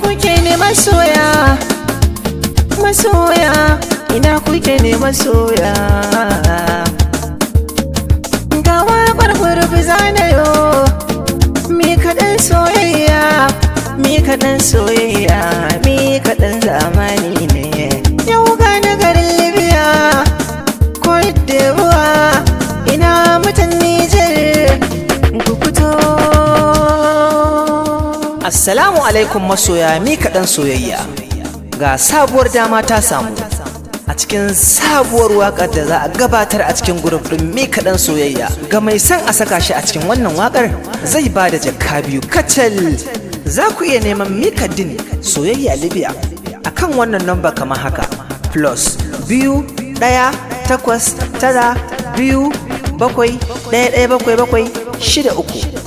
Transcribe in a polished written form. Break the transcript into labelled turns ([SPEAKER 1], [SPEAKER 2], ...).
[SPEAKER 1] Kuke ne masoya? Masoya, ina kuke ne masoya? Ga waƙar gurbi zanayo, mi kaɗan soyayya, mi kaɗan soyayya, mi kaɗan zamani ne. Yau ga na garin Libya, Cote d'Ivoire, ina mutan Nijar, ku fito.
[SPEAKER 2] Assalamu alaikum masoya mi kaɗan soyayya. Ga sabuwar dama ta samu a cikin sabuwar waƙar da za a gabatar a cikin group ɗin mi kaɗan soyayya. Ga mai son a saka shi a cikin wannan waƙar, zai ba da 2000 kacal. Za ku iya neman Mikadin Soyayya Libya a kan wannan namba kamar haka: +2 1 8 9 2 7 1 1 7 7 6 3.